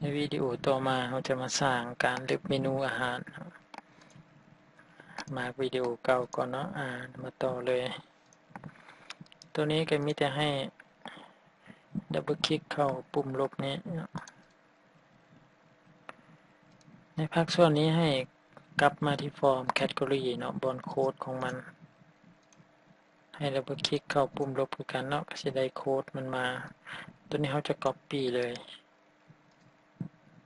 ໃນວິດີໂອຕໍ່ມາ ເຮົາຈະມາສ້າງການລຶບເມນູອາຫານ. ມາກວິດີໂອເກົ່າກ່ອນເນາະ ອາ ມາຕໍ່ເລີຍ. ໂຕນີ້ກໍມີແຕ່ໃຫ້ດັບເບິນຄລິກເຂົ້າປຸ່ມລົບນີ້ເນາະ. ໃນພາກສ່ວນນີ້ໃຫ້ກັບມາທີ່ຟອມແຄດໂກຣີເນາະ ບ່ອນໂຄດຂອງມັນ. ໃຫ້ດັບເບິນຄລິກເຂົ້າປຸ່ມລົບຄືກັນເນາະ ກໍຊິໄດ້ໂຄດມັນມາ. ໂຕນີ້ເຮົາຈະກັອບປີ້ເລີຍ.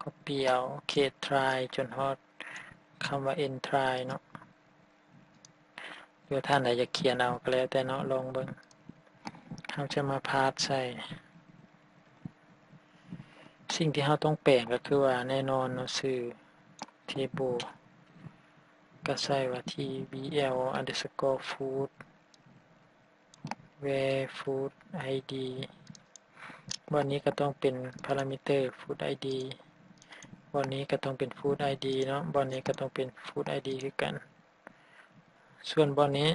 ກັອບປີ້ເອົາເຄດທຣາຍຈົນຮອດຄຳວ່າເອັນທຣາຍເນາະ ຫຼືວ່າທ່ານໃດຢາກຂຽນເອົາກໍແລ້ວແຕ່ເນາະ ລອງເບິ່ງ. ເຮົາຈະມາພາດໃສ່ ສິ່ງທີ່ເຮົາຕ້ອງແປງກໍຄືວ່າແນ່ນອນເນາະ ຊື່ເທເບິນ ກໍໃສ່ວ່າ tbl underscore food where food ID ບ່ອນນີ້ກໍຕ້ອງເປັນພາຣາມິເຕີ food ID ບ່ອນນີ້ກໍຕ້ອງເປັນ food ID ເນາະ ບ່ອນນີ້ກໍຕ້ອງເປັນ food ID ຄືກັນ. ສ່ວນບ່ອນນີ້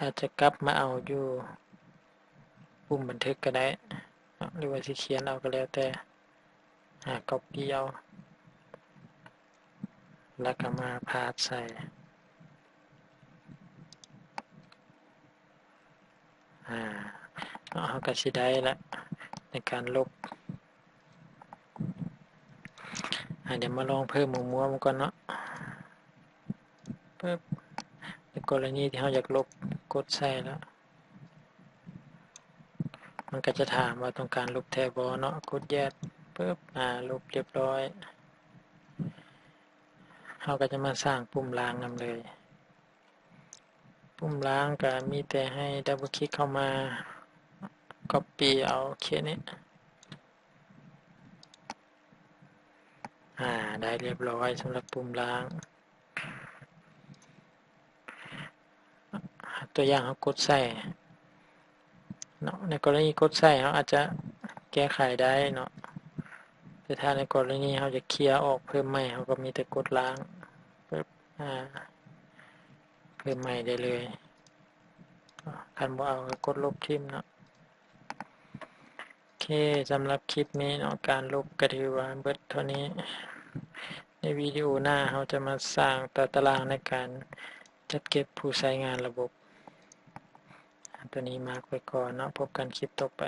ອາດຈະກັບມາເອົາຢູ່ປຸ່ມບັນທຶກກໍໄດ້ເນາະ ຫຼືວ່າຊິຂຽນເອົາກໍແລ້ວແຕ່. ຫາກັອບປີ້ເອົາ ແລ້ວກໍມາພາດໃສ່ ອາ ເນາະ ເຮົາກໍຊິໄດ້ລະໃນການລົບ. ອາ ດຽວມາລອງເພີ່ມໝູ່ໆມັນກ່ອນເນາະ. ປຶບ ໃນກໍລະນີທີ່ເຮົາຢາກລົບ ກົດໃສ່ແລ້ວ ມັນກໍຈະຖາມວ່າຕ້ອງການລົບແທ້ບໍ່ເນາະ ກົດ yes ປຶບ ອາ ລົບຮຽບຮ້ອຍ. ເຮົາກໍຈະມາສ້າງປຸ່ມລ້າງນຳເລີຍ. ປຸ່ມລ້າງກໍມີແຕ່ໃຫ້ດັບເບິນຄລິກເຂົ້າມາ ກັອບປີ້ເອົາເຂດນີ້ ອາ ໄດ້ຮຽບຮ້ອຍສຳລັບປຸ່ມລ້າງ. ຕົວຢ່າງເຮົາກົດໃສ່ເນາະ ໃນກໍລະນີກົດໃສ່ເຮົາອາດຈະແກ້ໄຂໄດ້ເນາະ ແຕ່ຖ້າໃນກໍລະນີເຮົາຈະເຄຍອອກເພີ່ມໃໝ່ ເຮົາກໍມີແຕ່ກົດລ້າງ ປຶບ ອາ ເພີ່ມໃໝ່ໄດ້ເລີຍ. ຄັນບໍ່ເອົາກໍກົດລົບຖິ້ມເນາະ. ໂອເຄ ສຳລັບຄລິບນີ້ເນາະ ການລົບກໍຖືວ່າເບິດເທົ່ານີ້. ໃນວິດີໂອໜ້າເຮົາຈະມາສ້າງຕາຕະລາງໃນການຈັດເກັບຜູ້ໃຊ້ງານລະບົບ. ໂຕນີ້ມາກໄວ້ກ່ອນເນາະ ພົບກັນຄລິບຕໍ່ໄປ.